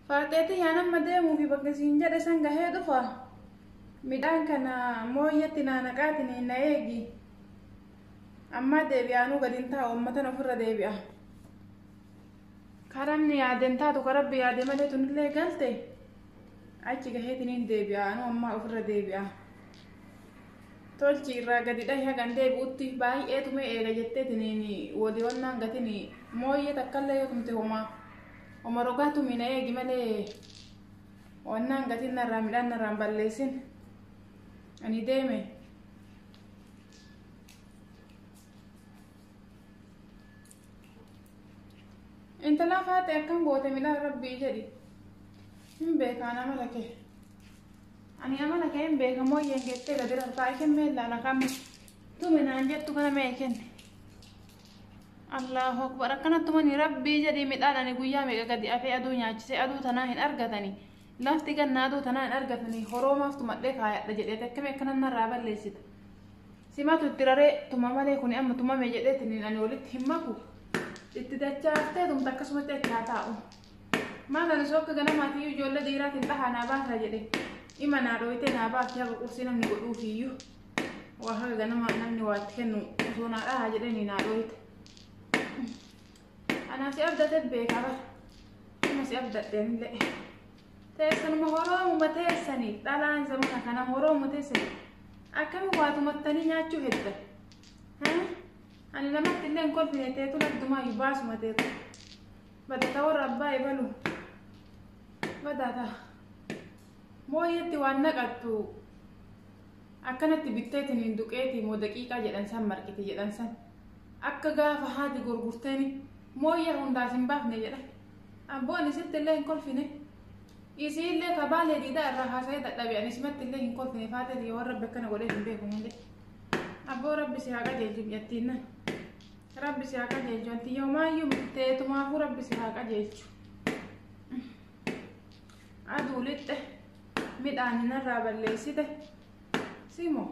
Faaxeetii yaa nama deemuu fi bakka siin jedhe san gahee dhufa. Midhaan kana mooyyatti naa naqaatiin na eegi. Ammaa deebi'aanuu gadi hin taa'u ummatan ofirra deebi'a. Karamni yaaden taatu karabbi yaade malee tunillee galte achi gaheetiniin deebi'a anuu ammaa ofirra deebi'a. Tolchi irraa gadi dhahi hagan deebi'utti baay'ee tumee eega jetteetiniin walii wannaan gatin mooyyee takkallee yoo tumte homaa homa rogaa tumi na eegi malee wannaan gatin narraa midhaan narraan balleessin ani deeme. Intala faate akkam goote midhaan rabbii jedhi. Hin beekaan amala kee. Ani amala kee hin beeka mooyyeen geettee gadi rartaa isheen meellaan akam tume naan jettu kana mee kenne. Allahu akbar akkana tumani rabbii jedhi midhaan ani guyyaa meeqa gadi afee aduu nyaachisee aduu tanaa hin argatani. Lafti ganna aduu tanaa hin argatani horoomaaf tumadhee kaayadha jedhee akkami akkana narraa balleessita. Simatu itti raree tuma malee kuni amma tumame jedheetiin ani walitti hin maku. Itti dachaaftee tumta akkasumatti achi haa taa'u. Maal ani soo akka ganamaatiyyuu ijoollee dhiiraatiin dhahaa naa baasaa jedhe. Ima naa dhooytee naa baafte haga qursii namni godhuufiyyuu. Waa haga ganama namni waa itti kennu osoo naa dhahaa jedhanii naa dhooyte. Anaa si abdate beekaa bara. Ima si abdadheenillee. Teessanuma horoomuma teessanii dhalaan zamana kana horoomuma teessanii. Akkami waa tumattanii nyaachuu hedda. Ani namatti illee hin kolfine teetu laddumaa baasuma teetu. Badata warra abbaa ebalu. Badata. Mooyyetti waan naqattu akkanatti bitteetiin hin duqeetii moo daqiiqaa jedhan san marqite jedhan san. Akka gaafa haati gurgurteeni mooyyee hundaas hin baafne jedhan. Abboon isitti illee hin kolfine. Isii illee kabaalee diidaa irraa haasa'ee dadhabe ani isimatti illee hin kolfine faateeti yoo rabbi akkana godhee hin beeku malee. Abboo rabbi si haa qajeelchu mi'attiin nan. Rabbi si haa qajeelchu anti yoomaayyuu teetumaafuu rabbi si haa qajeelchu. Aduu lixxe midhaan narraa balleessite simo.